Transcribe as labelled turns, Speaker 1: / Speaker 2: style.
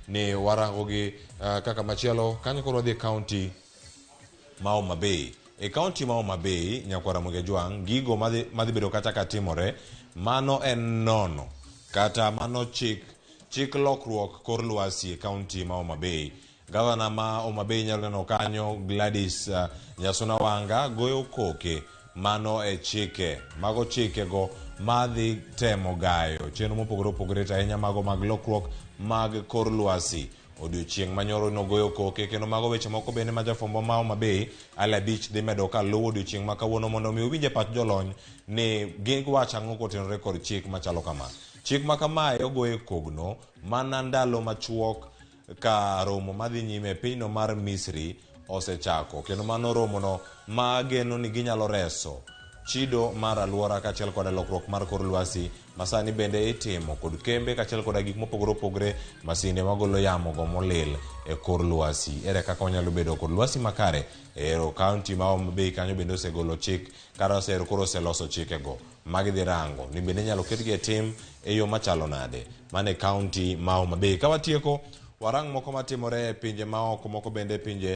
Speaker 1: ni warango gi kaka machielo kanyo koro wadhi e kaunti ma Homa Bay. E kaunti ma Homa Bay, Nyakwar Ramogi Ajwang', gigo madhi, madhi bedo kata ka timore, mano en nono kata mano chik chik lokruok kor lwasi e kaunti ma Homa Bay. Gavana ma Homa Bay inyalo neno kanyo Gladys uh, Nyasuna Wanga goyo koke mano e chike mago chikego madhi temo gayo chenro mopogore opogore to ahinya mago mag lokruok mag kor lwasi. Odiochieng' manyoro nogoyo koke kendo mago weche moko bende ma jafwambo ma Homa Bay Ali Abich dhi medo ka luwo odiochieng' ma kawuono mondo mi owinj e pach jolony ni giwacho ang'o kotenore kod chik machalo kama. Chik ma kamae ogoye kogno mana ndalo machuok ka romo madhi nyime e pinyno mar Misri osechako kendo mano romono ma geno ni ginyalo reso chido mar alwora kaachiel koda lokruok mar kor lwasi masani bende itimo kod kembe kaachiel koda gik mopogore opogore masinde magolo yamo go molil e kor lwasi. Ere kaka wanyalo bedo kod lwasi makare? Ero kaunti ma Homa Bay kanyo bende osegolo chik kata osero koro oseloso chikego ma gidhi rango ni bende inyalo ketgi e tim e yo machalo nade. Mano e kaunti ma Homa Bay. Ka watieko, warang moko matimore e pinje maoko moko bende e pinje.